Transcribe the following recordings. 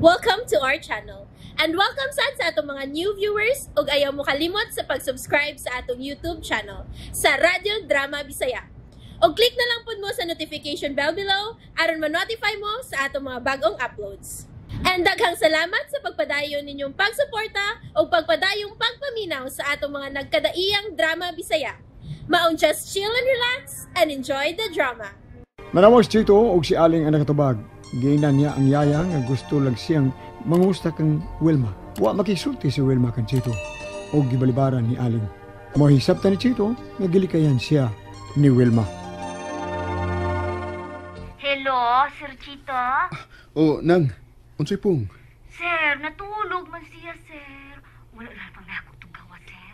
Welcome to our channel. And welcome sad sa atong mga new viewers ug ayaw mo kalimot sa pag-subscribe sa atong YouTube channel sa Radyo Drama Bisaya. Og click na lang pud mo sa notification bell below aron ma-notify mo sa atong mga bagong uploads. And daghang salamat sa pagpadayon ninyong pagsuporta ug pagpadayong pagpaminaw sa atong mga nagkadaiyang drama Bisaya. Maong just chill and relax and enjoy the drama. Manawag si Chito og si Aling ang nakatubag. Giingnan niya ang yaya nga gusto lang siyang mangusta kang Wilma. Wa makisulti si Wilma kan Chito og gibalibaran ni Aling. Mohisap ta ni Chito nga gilikayan siya ni Wilma. Hello, Sir Chito? Oh, Nang, unsay pong? Sir, natulog man siya, sir. Wala lang pang nako itong gawa, sir.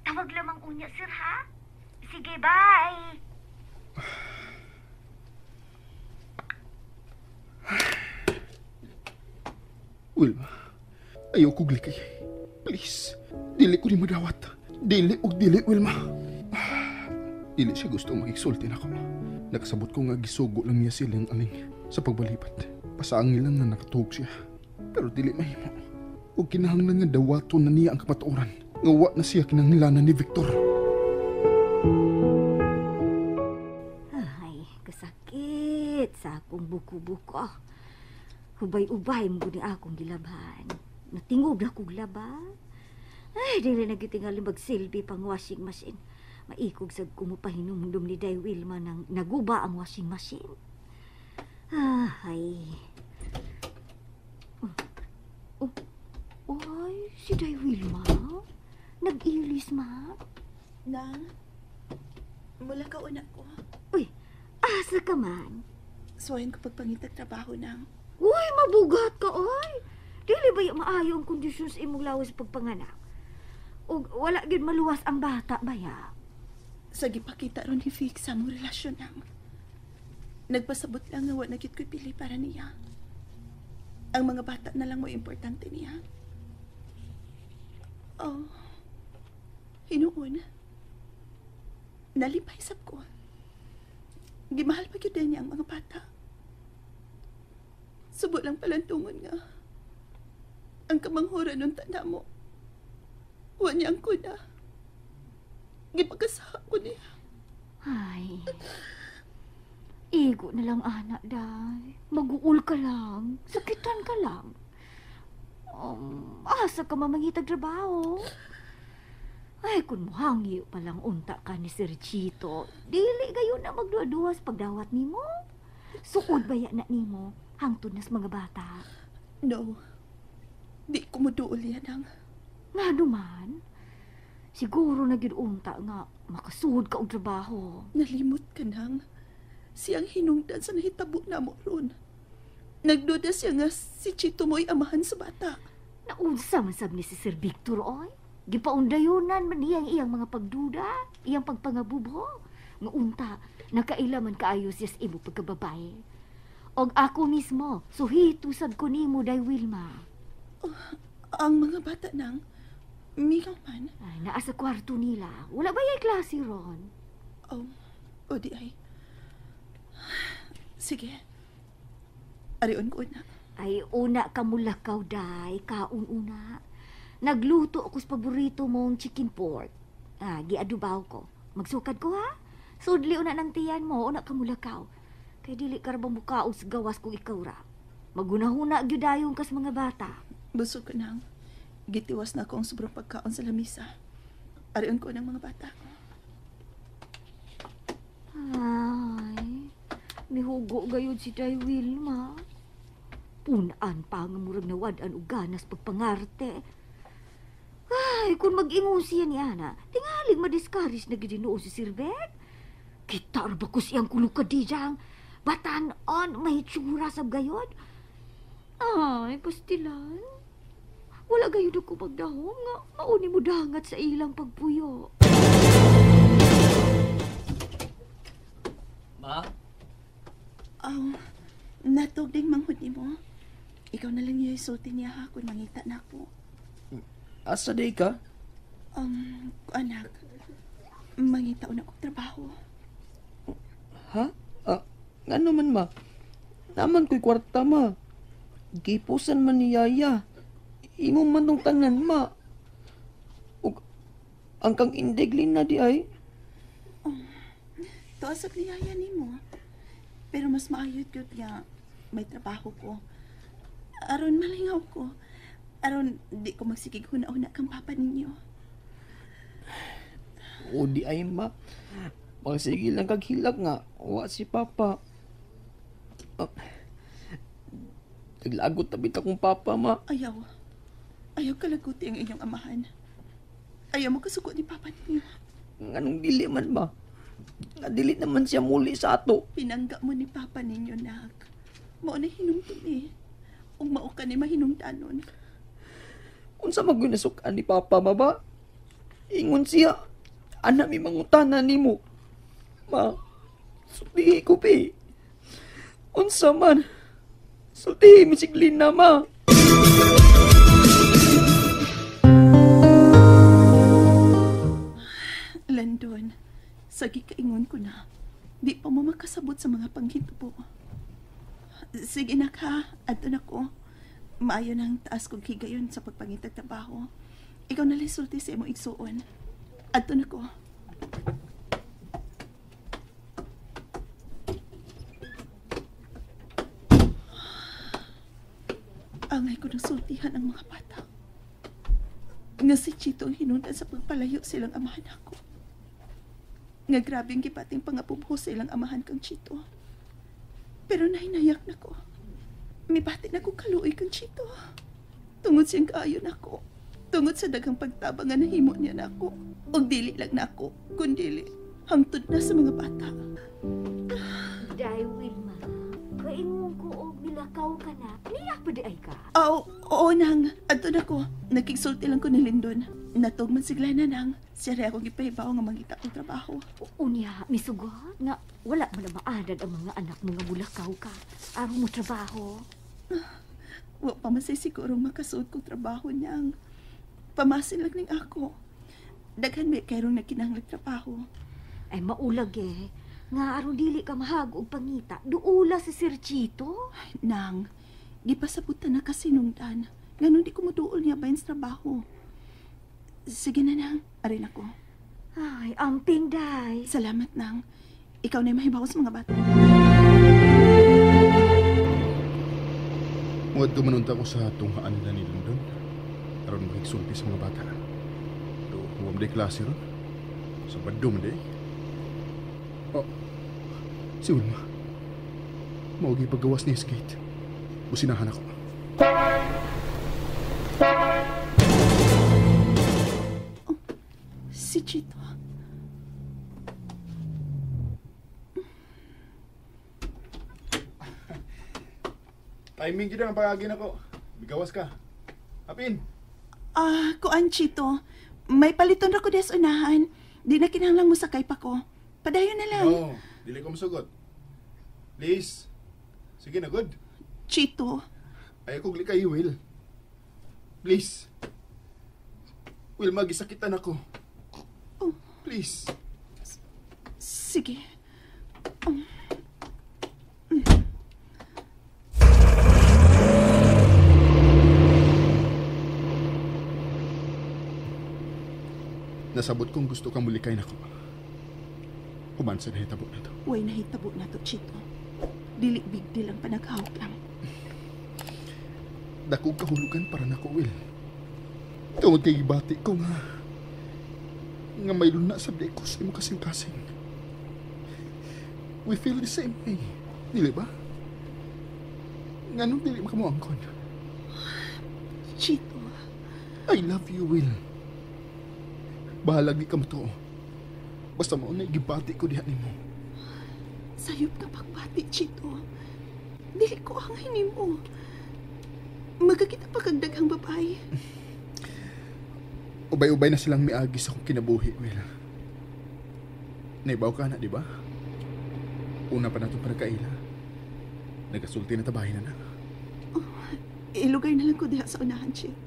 Tawag lamang unya, sir, ha? Sige, bye! Wilma, ayaw kog likay. Please, dili ko ni madawat. Dili og dili, Wilma. Dili siya gusto makigsulti nako. Nakasabot ko nga gisugo lang niya silang aling sa pagbalipat. Pasaangil lang nga nakatuog siya. Pero dili mahimo. Og kinahanglan nga dawaton na niya ang kamatuoran. Nga wa na siya kinahanglanan ni Victor. Ay, kasakit sa akong buko-buko. Hubay-ubay mo ni akong gilabhan. Natingob na kong laba. Ay, dili na gitingali magsilbi pang washing machine. Maikog sad ko mo pahinumdum ni Day Wilma nang naguba ang washing machine. Ay. Oh, oh, ay, si Day Wilma. Nag-ilis, ma. Nang, mula ka una ko. Uy, asa ka man? Suwayan ko pagpangitag trabaho, Nang. Uy, mabugat ka, oy. Dili ba yung maayo ang kondisyon sa imong lawas pagpanganak? Og wala gyud maluwas ang bata ba ya? Sa gipakita ron ni Vic sa among relasyon, Nang. Nagpasabot lang nga wa na gyud ko'y pili para niya. Ang mga bata na lang mo importante niya. Oh, hinuon. Nalipay sab ko. Gimahal pa gyud niya ang mga bata. Subo lang palantungon nga. Ang kamanghuran nun tanda mo. Wa niya ang kuna. Gipagkasaha ko niya. Ay. Igo na lang, anak, day. Maguul ka lang. Sakitan ka lang. Asa ka mamangitag trabaho? Ay, kung muhangyo pa lang unta ka ni Sir Chito, dili gayon na magduwa-duwas pagdawat nimo. Suod ba ya na nimo? Hangtod nas mga bata. No. Di ko muduol yan ang. Nga duman. Siguro na gyud unta nga makasuod ka og trabaho. Nalimot ka nang. Siyang hinungdan sa nahitabo na mo ron. Nagduda siya nga si Chito mo'y amahan sa bata. Naunsa man sab ni si Sir Victor, oy. Gipaundayunan man niya ang iyang mga pagduda, iyang pagpangabubo. Nga unta, nakaila man kaayo siya sa imo pagkababae. Og ako mismo, suhito sad ko nimo, Day Wilma. Oh, ang mga bata nang, mingaw man. Ay, naa sa kwarto nila. Wala ba yay klase ron? Oh, o di ay. Sige. Arion ko na. Ay, una ka mulakaw, Day. Kaon una. Nagluto ako sa paborito mong chicken pork. Ah, giadubaw ko. Magsukad ko, ha? Sudli una ng tiyan mo, una ka mulakaw. Kay dili ka ra ba mukaon sa gawas kung ikaw ra. Magunahuna gyud dayon kas mga bata. Busog ko nang. Gitiwas na ako ang sobrang pagkaon sa lamisa. Arion ko ng mga bata. Ay, mihugo gayud si Day Wilma. Punaan pa nga murag nawad-an og ganas pagpangarte. Ay, kung mag-ingon siya ni Ana, tingaling madiscourage na gid noon si Sir Bek. Kita ra ba ko siyang kulukadijang? Batan-on, may tsura sab gayod. Ay, pastilan. Wala gayud ako magdahom nga mauni mo dangat sa ilang pagpuyo. Ma? Oh, natog ding manghud nimo. Ikaw na lang yung sulti niya ha kung mangita na ako. Asa day ka? Anak, mangita na og trabaho. Ha? Ngano man ma? Naman ko'y kwarta ma. Gipusan man ni Yaya. Imo man tong tanan, ma. Ug ang kang indeglin na di ay. Tuasok ni Yaya nimo. Pero mas maayot gyud nga may trabaho ko. Aron malingaw ko. Aron di ko magsigig huna-huna kang papa ninyo. O di ay, ma. Pagsige lang kag hilak nga, wa si papa. Naglagot tabi ta kong papa, ma. Ayaw. Ayaw kalaguti ang inyong amahan. Ayaw mo kasuko ni papa ninyo. Nganong dili man, ma? Nga dili naman siya muli sa ato. Pinangga mo ni papa ninyo, nak. Mao na hinumdum eh. Ug mao ka ni mahinungdanon. Unsa man gyud nasukan ni papa, ma ba? Ingon siya, ana mi mangutana nimo. Ma, sultihi ko pi. Unsa man? Sultihi mi si Glenna, ma. Landon, sagi kaingon ko na. Di pa mo makasabot sa mga panghitabo. Sige na ka, adto na ko. Maayo nang taas kong higayon sa pagpangitag trabaho. Ikaw na lang sulti sa imong igsuon. Adto na ko. Angay ko ng sultihan ang mga bata. Nga si Chito ang hinundan sa pagpalayo silang amahan ako. Nga grabe ang gipating pangapubho sa ilang amahan kang Chito. Pero nahinayak na ko. Mibati na ko kaluoy kang Chito. Tungod siyang kaayon ako. Tungod sa daghang pagtabang nga nahimo niya na ako. Og dili lang na ako, kundili hangtod na sa mga bata. Day, Wilma, kaingon ko og milakaw ka na. Niya pa di ay ka? Oo, nang. Adto na ko. Nakigsulti lang ko ni Lindon. Natog man sigla na nang. Siya rin akong gipahibaw nga mangita kong trabaho. Unya, misugot nga wala man na maanad ang mga anak mo nga mulakaw ka. Aron mo trabaho. Wa pa man say siguro makasuot kong trabaho niyang. Pamasin lang ning ako. Daghan may kayrong nagkinahanglag trabaho. Ay maulag eh. Nga aron dili ka mahag og pangita, duula si Sir Chito. Ay, nang, gipasabutan na kasinungdan. Nganon di ko moduol niya bahin sa trabaho. Sige na nang, arin ako. Ay, amping day. Salamat nang. Ikaw na mahibaw sa mga bata. Muad dumanunta ko sa tunghaan nila ni London. Aron makigsulti sa mga bata. Pero huwag mo klase ron. Sa badum di. Oh, si Wilma. Maugi paggawas niya sa gate. Businahan ako. Oh, si Chito. Timing kita ang pag-agin ako. Bigawas ka. Apin. Kuan Chito. May paliton ra ko des unahan. Di na kinahanglang mosakay pa ko. Padayon na lang. No, dili ko mosugot. Please. Sige na, good. Chito. Ayaw kong likay, Will. Please. Will, magisakitan ako. Oh. Please. Sige. Nasabot kong gusto kang mulikay na ko. Human sa nahitabo na to. Way nahitabo na to, Chito. Dili big deal ang panaghawak lang. Dakong kahulugan para nako, Will. Tungod kay gibati ko nga may luna sa ko sa imong kasing-kasing. We feel the same way. Dili ba? Nganong dili makamuangkon? Chito. I love you, Will. Bahalag di ka matuo. Basta mao na gibati ko diha nimo. Sayop ka pagbati, Chito. Dili ko ang hinimo. Magkakita pa kag daghang babae. Ubay-ubay na silang miagi sa akong kinabuhi, Will. Naibaw ka na, di ba? Una pa na itong panagkaila. Nagasulti na tabahin na na. Oh, ilugay na lang ko diha sa unahan, Chito.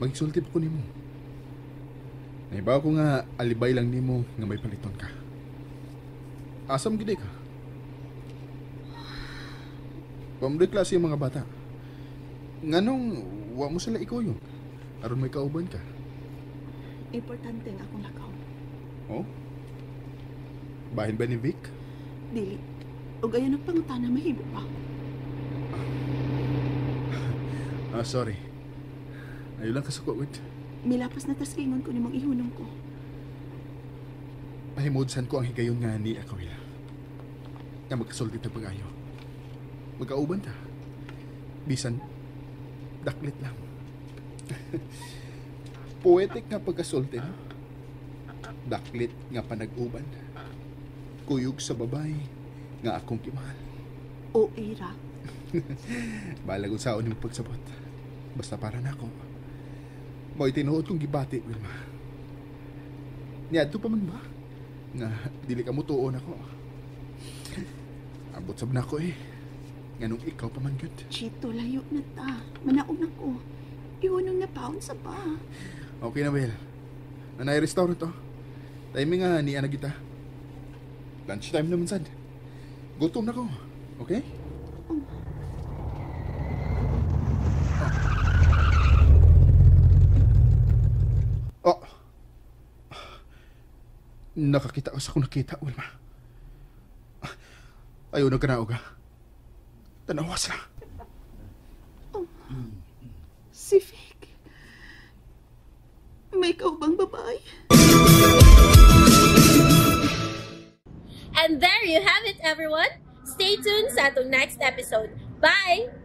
Magsulti pa ko nimo. Naibaw ko nga alibay lang nimo nga may paliton ka. Asam gid ka. Pamdoy klase yung mga bata. Nganong wa mo sila ikuyog? Aron may kauban ka. Importante nga akong lakaw. Oh? Bahin ba ni Vic? Dili. Ug ayo nagpangutana mahimo pa. Ah, sorry. Ayaw lang kasuko, wait. Milapas na tas ingon ko nimong ihunong ko. Pahimudsan ko ang higayon nga ni ako, Will. Nga magkasulti ta pag-ayo. Magkauban ta. Bisan, daklit lang. Poetic nga pagkasulti, no? Daklit nga panag-uban. Kuyog sa babay nga akong kimahal. O Ira. Balag unsaon nimo pagsabot. Basta para nako. Mo'y tinuod kong gibati, Wilma. Niadto pa man ba? Nga dili ka mutuon ako. Abot sab nako eh. Nganong ikaw pa man gyud. Chito, layo na ta. Manaog na ko. Ihunong na paon sa ba. Okay na, Will. Nanay restaurant to. Timing nga ni ana kita. Lunchtime naman sad. Gutom na ko. Okay? Oh. Nakakita ko sa kung nakita, Wilma. Ayaw na kanaog, ha? Tanawas na. Si Vic. May kaubang babae. And there you have it, everyone. Stay tuned sa atong next episode. Bye!